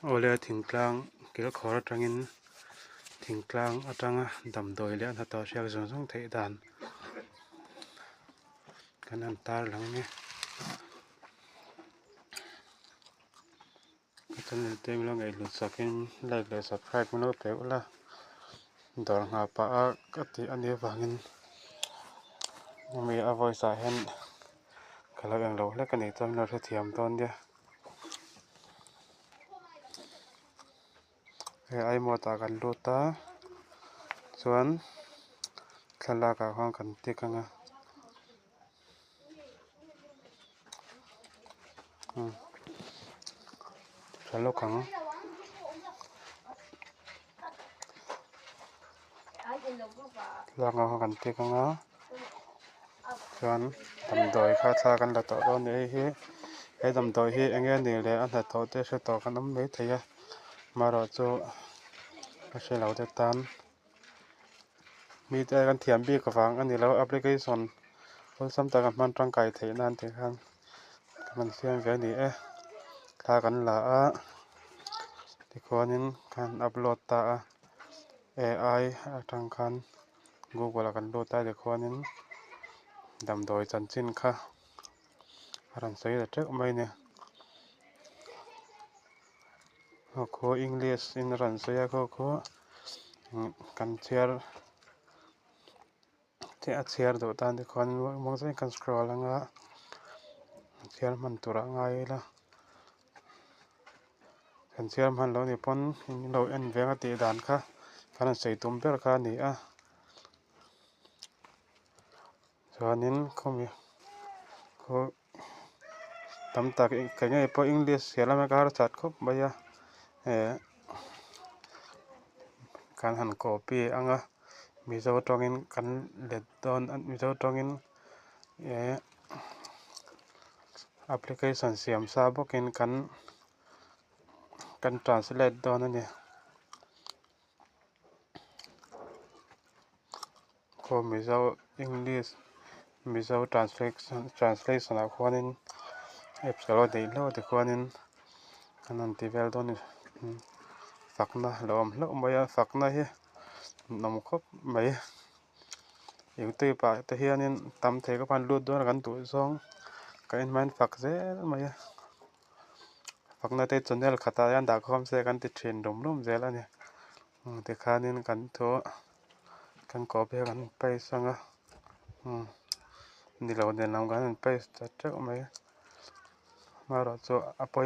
Awle thingtlang kilkhawr atangin thingtlang atanga damdawi leh a hnathawh hriak zawng zawng theih dan kan han tarlang a ni. Ka channel te min lo ngaihhlut sakin like leh subscribe min lo pe ula dawr nghah pah a ka tih anih avangin hemi a voice ah hian ka lo englo hlek anih chuan min lo hrethiam dawn nia. Hei aimawt ah kan lut a chuan thlalak ah khuan kan tick ang a tha lawk ang. Thlalak ah khuan kan tick ang a chuan damdawi kha thla kan la tawh dawn a ni hei hi he damdawi hi eng nge a nih leh a hnathawh te hre tawh kan awm maithei a amaherawhchu a hre lo te tan mite kan thiam bik avang a ni lo application awlsam taka hman tangkai theih nan tih khan kan siam ve a ni e thla kan la a tikhuanin kan upload ta a A_I atang khan google ah kan lut a tikhuanin damdawi chanchin kha a rawn sawi ta teuh mai a ni aw khaw english in a rawn sawi a khaw khaw kan chhiar a chhiar duh tan te khuan muang zawngin kan scroll anga chhiar hman tur ah ngai ila kan chhiar hman loh anih pawn in lo en ve ang a tih dan kha kan rawn sawi tum ber kha a ni a chuanin khawmi khaw tam tak ka ngei pawh english chhiar lamah ka harsat khawp mai a eh kan han copy ang a mizo tawngin kan let dawn a mizo tawngin eh application siam sa bawkin kan kan translate dawn a ni. Khaw mizo english mizo translation translation ah khuanin apps alo neih hlauh a tikhuanin an rawn ti vel dawn a ni fakna a lo awm hlauh mai a fakna hi a awm khawp mai youtube ah te hianin tam thei khawp a an lut dawn a kan duh zawng kan en hmain fak zel mai a fakna te channel khatah hian dah khawm se kan ti thin rum rum zel a ni. Tikhanin kan thu kan copy a kan paste ang a ni lo nen lam kan han paste ta teuh mai amaherawhchu a pawi.